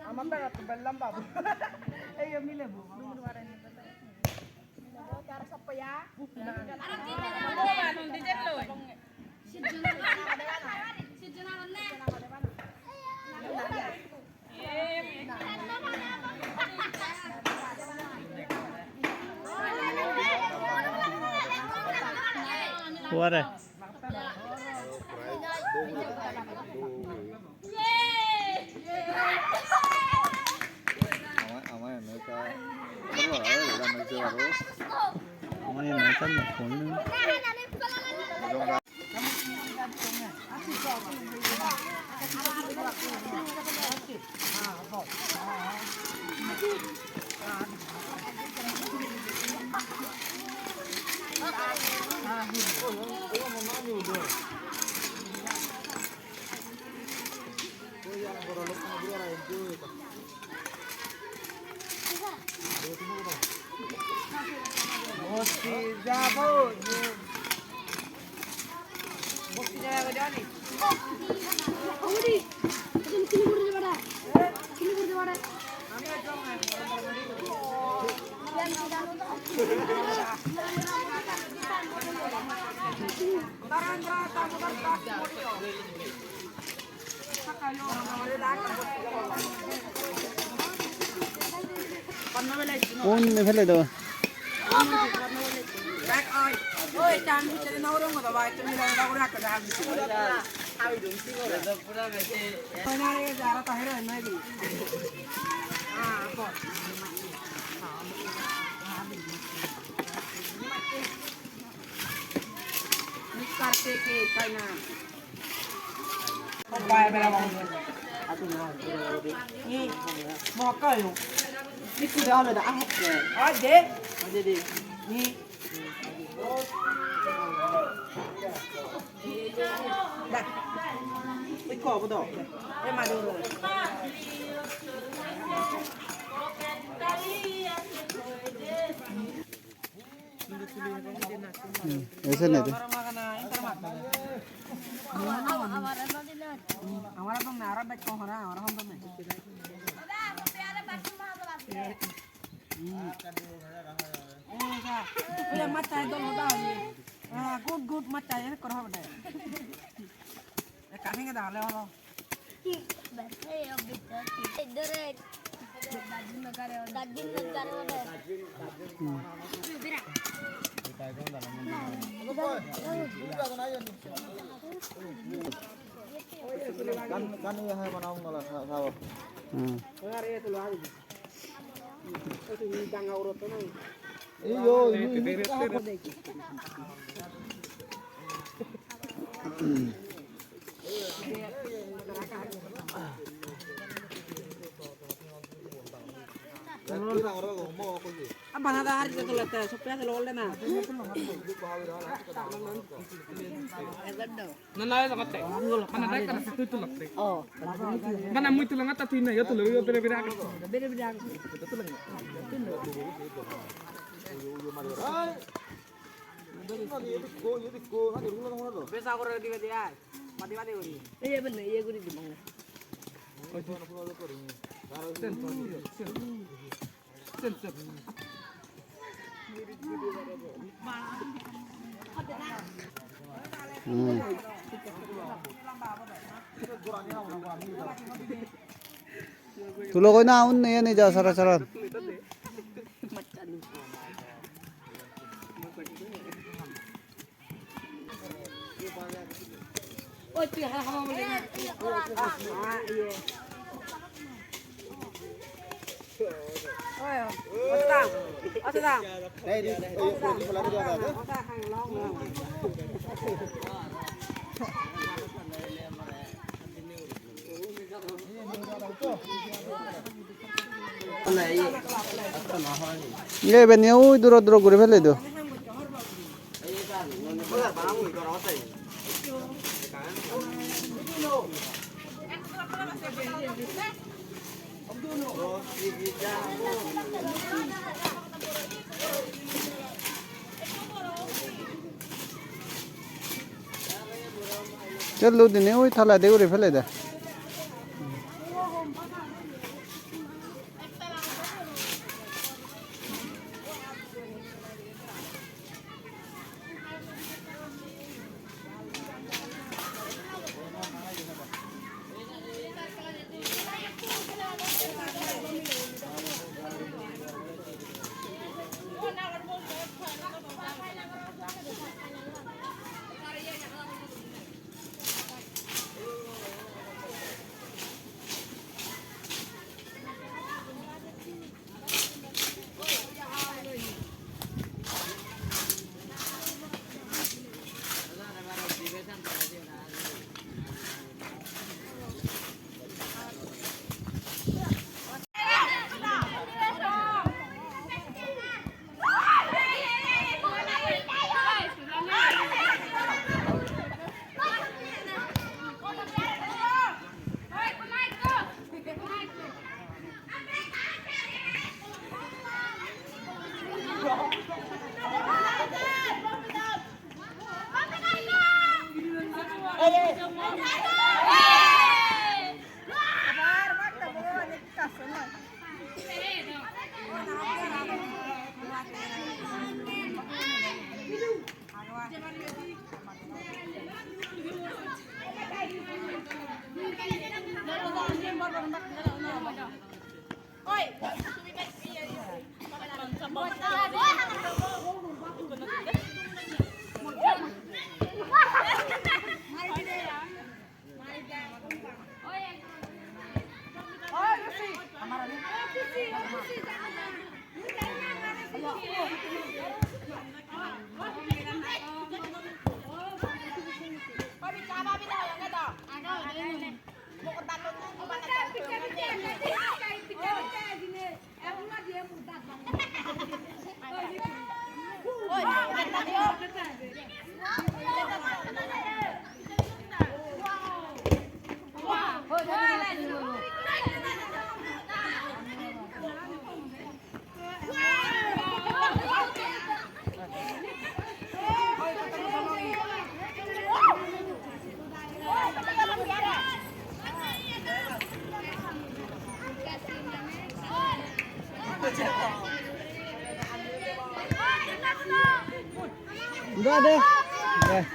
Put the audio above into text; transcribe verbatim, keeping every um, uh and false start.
Amar bag-ot to bellam babu. Ei yo milebo. Kuare. Ama, ama ene ekka. Ama ene ekka phone. Unni fele do. Hmm, ese nede. Good, good, machchai, ekko hobo de. Ekka hingi dahale oro. Kan, kan ye hai banao mala sa-, sao. Hmm. Ei yo, ini, ini. Bana da hari tulette, soppe tulette na. Na, na, esa katte. Mana dai kana situ tulak te. Oh. Mana mui tulak ngata tui na, yo tulak, yo bere bere age. Bere bere age. Besa gore dibe de ai. Madi madi gori. Ei, eben na, iye gori dibo. Sen, sen. Sen, sen. Hmm. Tulogoi na, unni iyeni ja sara sara. Ye, iben ye ui duro duro guri fele do. Chellu dine ui toledi guri fele de. Udah deh. Udah.